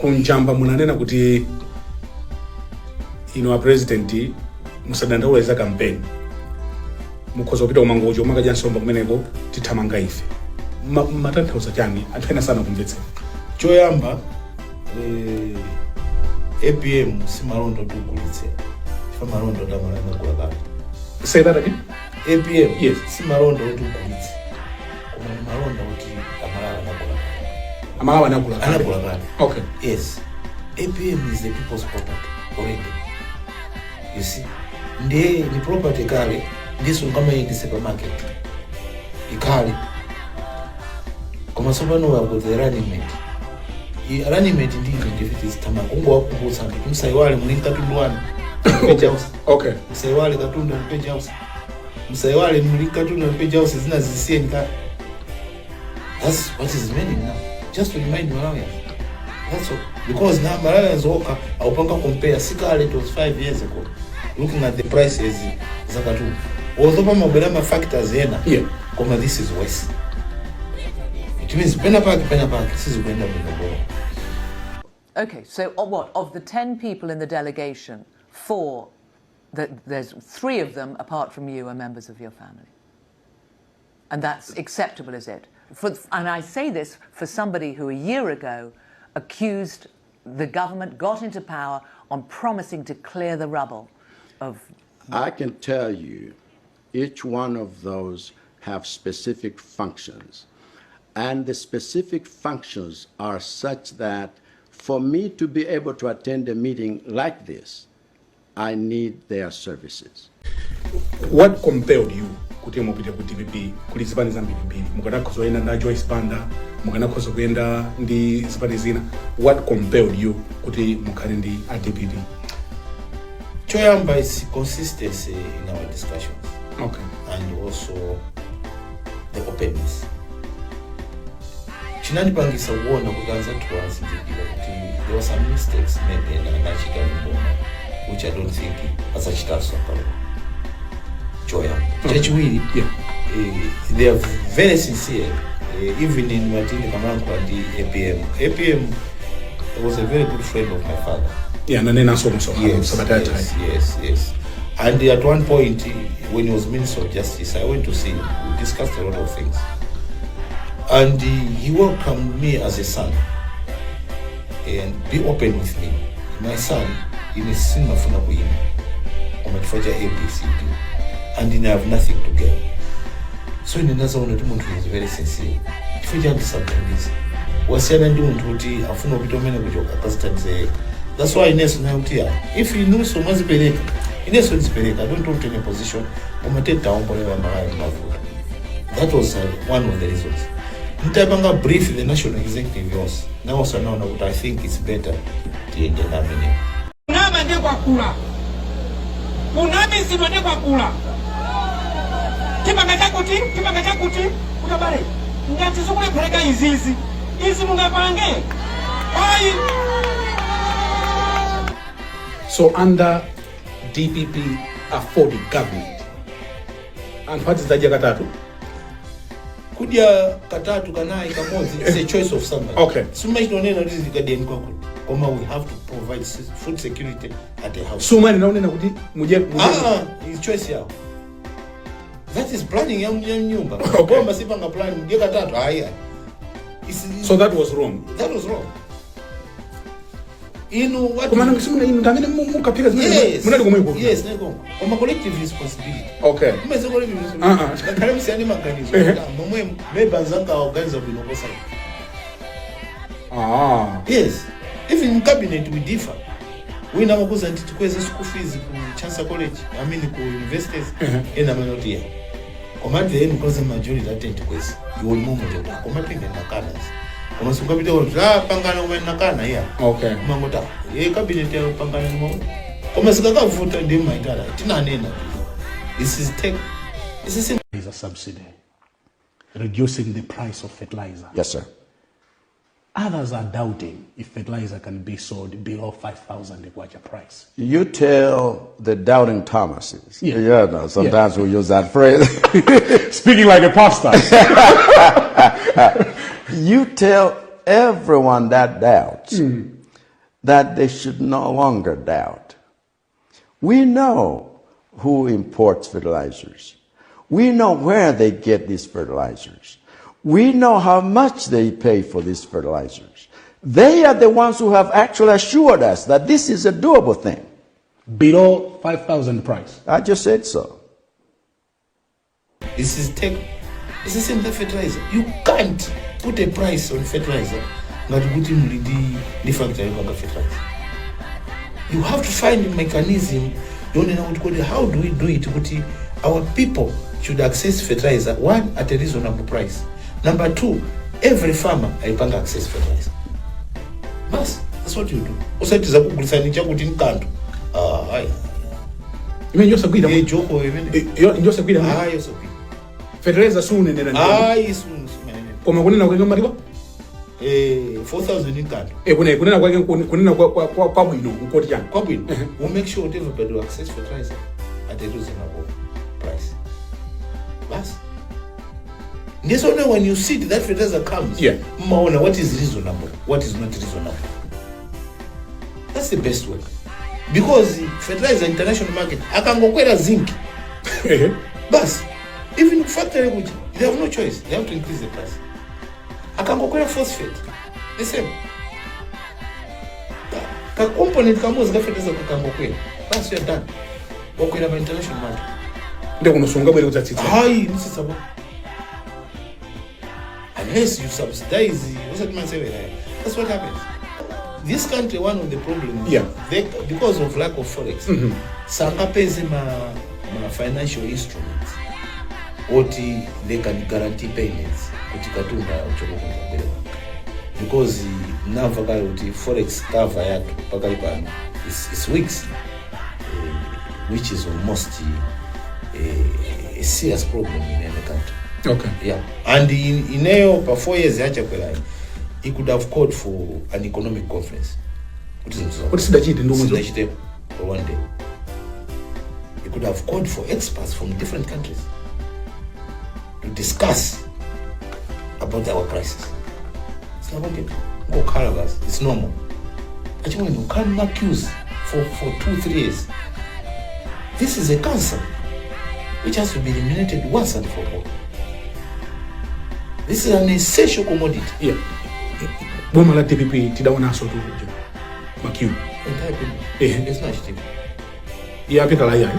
kunjamba munanena kuti ino a president musadandaula za campaign mukhoza kupita kumangojo makaja nsomba kumeneko tithamanga ife matanthauza chani anthu ena sana kumvetsa choyamba APM simalonda tugulitse fa malonda tamalana kwa baba. Say that again. APM yes simalonda tugulitse koma malonda kuti amalawa nakula anakula. Okay. Yes, APM is the people's property already. You see, the property kale ndiso kama in the supermarket ikale koma sobano wako the running mate ndi is tama kungo wakumbutsa msaiwale mulinka tundwana page house. Okay. Msaiwale katunda page house. Msaiwale mulinka tunda page house zina zisienka. That's what is meaning now. Just to remind Malawians. That's all. Because now Malawians walk upanga compare sikale it was 5 years ago. Looking at the prices zakatu. Although mabelama factors yena. Yeah. Koma this is worse. It means pena park this is going to be. Okay, so what of the 10 people in the delegation, there's 3 of them apart from you are members of your family, and that's acceptable, is it? And I say this for somebody who a year ago accused the government, got into power on promising to clear the rubble of. I can tell you, each one of those have specific functions, and the specific functions are such that for me to be able to attend a meeting like this, I need their services. What compelled you kuti mupite ku DPP kuli zipani zambiri mukanakhoza kuyenda na Joyce Banda mukanakhoza kuyenda ndi zipani zina? What compelled you kuti mukhale ndi a DPP? Choyamba is consistency in our discussions. Okay. And also the openness. Chinandipangisa kuona kutanza tuanzi there were some mistakes made in Kalindo, which I don't think as a chita so Choya. They are very sincere. Even in Martin Kamanko and the APM. APM was a very good friend of my father. Yeah, yes. And at one point, when he was Minister of Justice, I went to see him. We discussed a lot of things. And he welcomed me as a son. And be open with me. My son, in a cinema for him, I'm at Faja ABCD, and I have nothing to get. So in another one, he was very sincere. If you just something this, was said and doing to a phone of Domino with your say. That's why Ines now here. If you know so much better, Ines is better. I don't want any position. I'm going to take down whatever that was one of the reasons. Ntabanga brief the national executive yours. Now also know what I think it's better to end the nominee. Unama nde kwa kula. Unami simande kwa kula. Kipanga kuti kutabale. Ngati sokule peleka izizi. Izi mungapange. Ai. So under DPP AFORD government, and what is the katatu? Kudia katatu kanai kamozi is a choice of somebody. Okay. So much don't know this is Gadian Kokul. We have to provide food security at the house. So many naona kuti muje his choice yao. That is planning young nyumba. Okay. Bomba sipanga plan muje katatu haya. So that was wrong. That was wrong. You know what? Yes, yes, nego. Collective responsibility. Okay. Yes. Even in cabinet we differ. We now go to school fees Chancellor College. I mean to universities in Amanotia. Command the end because the majority attend to quiz. You will move to commanding the Nakanas. Unasuka video pangana umenakana here. Okay. Mangota. Cabinet pangana mo. Komasika vuta ndi maitala. Tina nena. This is a subsidy. Reducing the price of fertilizer. Yes, sir. Others are doubting if fertilizer can be sold below 5,000 kwacha price. You tell the doubting Thomases. Yeah. No, sometimes we use that phrase. Speaking like a pop star. You tell everyone that doubts that they should no longer doubt. We know who imports fertilizers. We know where they get these fertilizers. We know how much they pay for these fertilizers. They are the ones who have actually assured us that this is a doable thing. Below 5,000 price. I just said so. It's the same with fertilizer. You can't put a price on fertilizer. Not putting the factory on fertilizer. You have to find a mechanism. How do we do it? Our people should access fertilizer, one, at a reasonable price. Number two, every farmer can access fertilizer. That's what you do. Also, it is a good sign. You mean just a good joke? You're just a good fertilizer soon and then. Soon. Como kunena kwa mariwa? 4,000 in card. Kunena kwa bwino ukoti yani. Kwa bwino. We'll make sure that everybody will access fertilizer at a reasonable price. This only when you see that fertilizer comes. Yeah. What is reasonable? What is not reasonable? That's the best way. Because fertilizer international market, I can go quite a zinc. But even factory, they have no choice. They have to increase the price. I can go quite a phosphate. The same. The component comes the fertilizer can go quite. That's you're done. Go quite a international market. Unless you subsidize, that's what happens. This country, one of the problems, because of lack of forex, some pays financial instruments, what they can guarantee payments, because now forex cover is weeks, which is almost a serious problem in any country. Okay. Yeah. And in 4 years, he could have called for an economic conference. What is the chachita for one day? He could have called for experts from different countries to discuss about our crisis. It's not okay. Go Calagas. It's normal. Actually, you can't accuse for 2-3 years. This is a cancer which has to be eliminated once and for all. This is an essential commodity. Yeah. Boma la TPP tidaona so tu makiu. It's not cheap. Yeah, pita la ya.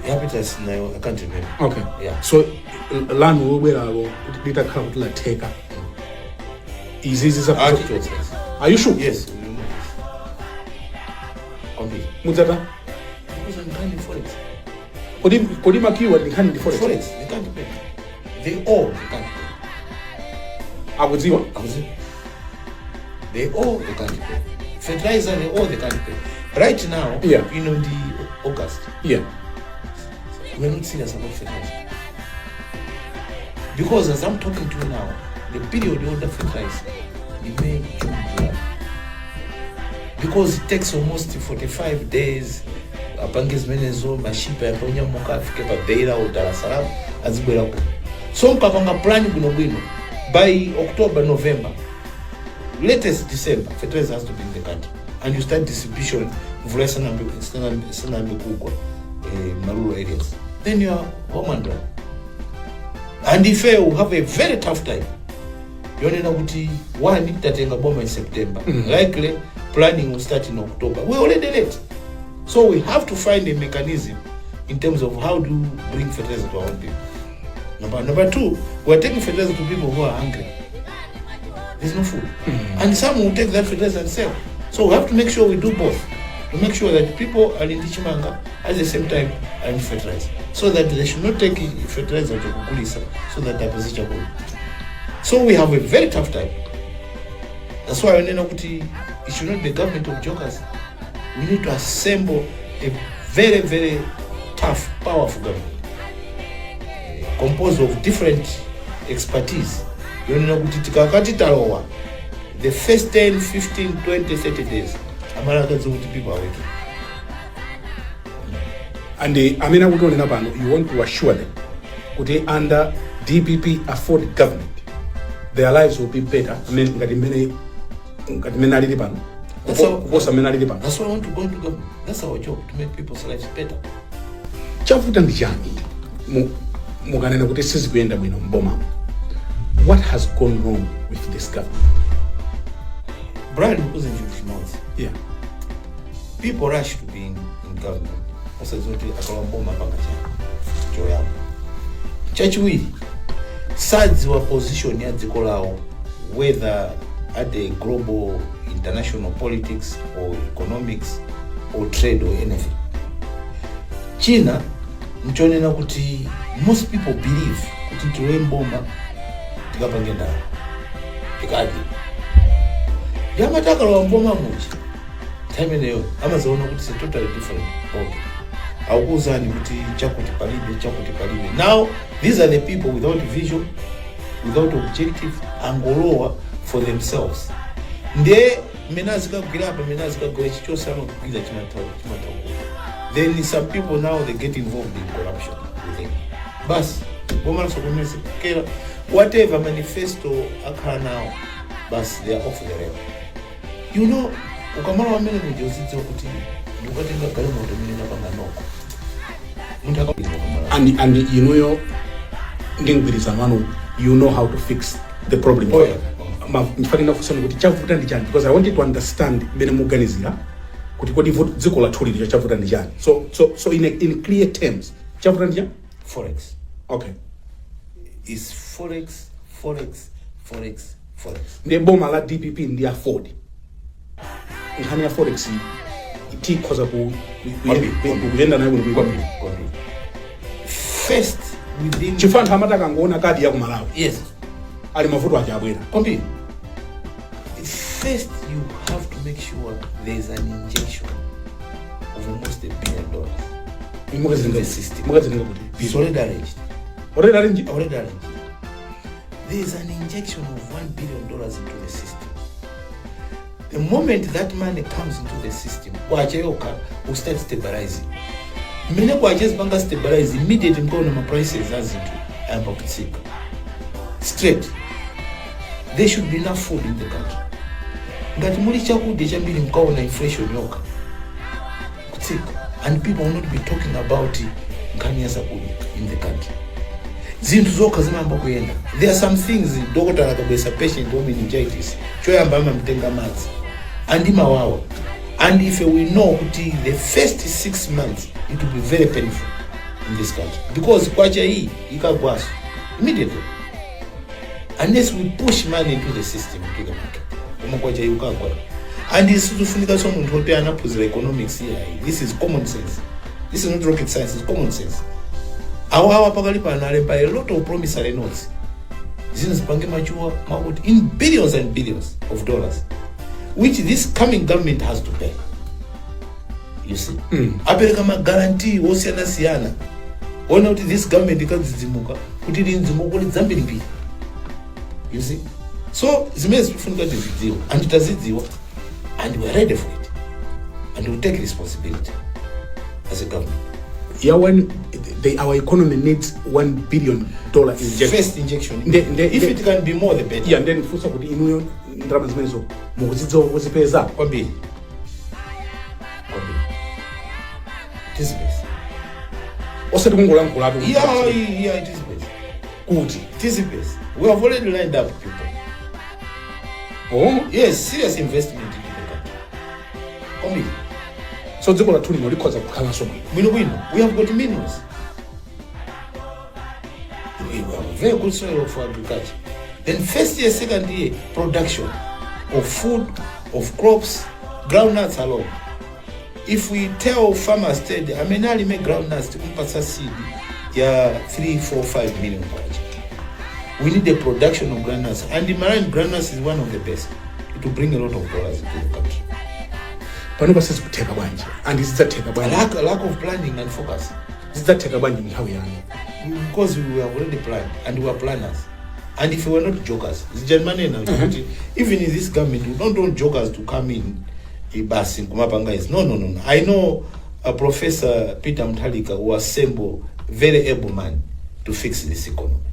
Yeah, pita sinayo I can't remember. Okay. Yeah. So land wo bela lo dita count la take. Is this a Are you sure? Yes. Okay. Muzata. Because I'm kind of forex. Kodi makiu ni kind of forex. They can't pay. They can't pay. Abuziwa? They can't pay. Fertilizer, they can't pay. Right now, the August, we're not serious about fertilizer. Because as I'm talking to you now, the period you order fertilizer, it may June, July. Because it takes almost 45 days. Apangis menezo, mashipa ya ponya moka afike pa Beira or Dar es Salaam, azibwela ko. So mkapanga plan bino. By October, November, latest December, fertilizer has to be in the country. And you start distribution of rural areas. Then you are home and dry. And if you have a very tough time, you know one tatenga bomba in September. Likely planning will start in October. We're already late. So we have to find a mechanism in terms of how to bring fertilizer to our own people. Number two, we're taking fertilizer to people who are hungry. There's no food. And some will take that fertilizer and sell. So we have to make sure we do both. To make sure that people are in Chimanga at the same time are in fertilizer. So that they should not take fertilizer to Kukulisa so that they're position. So we have a very tough time. That's why it should not be government of jokers. We need to assemble a very, very tough, powerful government. Composed of different expertise. The first 10, 15, 20, 30 days, people are working. And you want to assure them that under DPP AFORD government, their lives will be better. That's how, kuposa mmene alili pano. that's why I want to go into government. That's our job, to make people's lives better. Chavuta ndi chani mukanena kuti sizikuyenda bwino mboma. What has gone wrong with this government? Brian wasn't Jewish mouth. Yeah. People rush to be in government. Osazoti akalamboma panga choyamo. Chachiwiri, sides were position ya dziko lawo, whether at the global international politics or economics or trade or anything. China, nchonena kuti most people believe kuti tiwe mboma tikapange ndalo. Tikadi. Yamataka lo mboma muchi. Time neyo amazoona kuti it's a totally different ballgame. Awukuzani kuti chakuti palibe. Now these are the people without vision, without objective, angolowa for themselves. Nde menazika kugirapa menazika gore chichosama kugiza chimatauko. Then some people now they get involved in corruption with them. Bas bomala sokomese kera whatever manifesto akha now, bas they are off the rail. You know, ukamala wamene mujozitso kuti ndikatenga gale moto mene napanga noko. And you know your mgwirizano, you know how to fix the problem. Oh, yeah. Because I wanted to understand mene muganizira kuti kodi vote dziko la thuli chavuta ndi chani. So in clear terms, chavuta ndi chani? Forex. Okay. Is forex. Ne boma la DPP ndi AFORD. Nkhani ya forex tikhoza kuyenda nayo kwambiri. First within chifantha amataka ngoona kadi ya ku Malawi. Yes. Ali mavuto achabwera. Kwambiri. First you have to make sure there is an injection of almost $1 billion in the system. It's already arranged. Already arranged. There is an injection of $1 billion into the system. The moment that money comes into the system, Wachayoka will start stabilizing. Mene Wacha's bank stabilize immediately my prices as into Kuchita. Straight. There should be enough food in the country. But muri chakude chambiri mkawo na inflation yoka. Kuchita. And people will not be talking about nkani ya sakudi in the country. Zintu zoka zimamba kuyenda. There are some things doctor akabesa patient with meningitis. Choyamba mtenga mazi. Andima wawa. And if we know the first 6 months it will be very painful in this country because kwacha hii ikagwaso immediately unless we push money into the system into the market. Kwacha hii ukagwa. And this is Sakufunikanso muntu wote anaphunzira economics here. This is common sense. This is not rocket science, it's common sense. Awa pakali panale by a lot of promissory notes. Zins pange machuwa makuti in billions and billions of dollars, which this coming government has to pay. You see? Apereka ma guarantee wosiyana. Ona kuti this government ikadzidzimuka kuti lindzimuka kuti dzambiri mbiri. You see? So zimene zifunika tizidziwa and tazidziwa and we are ready for it. And we take responsibility as a government. Yeah, when our economy needs $1 billion injection. First injection. If it can be more, the better. Yeah, and then fusa kuti inu ndrama zimenezo mukuzidzo kuzipeza kwambiri. It is best. Osati kungolankhula tu. Yeah, it is best. Kuti it is best. We have already lined up people. Oh? Yes, serious investment into the country. Kwambiri. So dziko la thuli likhoza kukhala soma. We have got minerals. We have a very good soil for agriculture. Then first year, second year, production of food, of crops, groundnuts alone. If we tell farmers today, I mean, I make groundnuts to kumpasa seed, 3, 4, 5 million. We need the production of groundnuts, and the marine groundnuts is one of the best. It will bring a lot of dollars into the country. Panopa says kuteka banje, and is that teka banje? A lack of planning and focus. Is that teka banje in how we are? Because we have already planned, and we are planners. And if we were not jokers, it's Germany now. Even in this government, we don't want jokers to come in. No. I know a Professor Peter Munthalika who assembled very able man to fix this economy.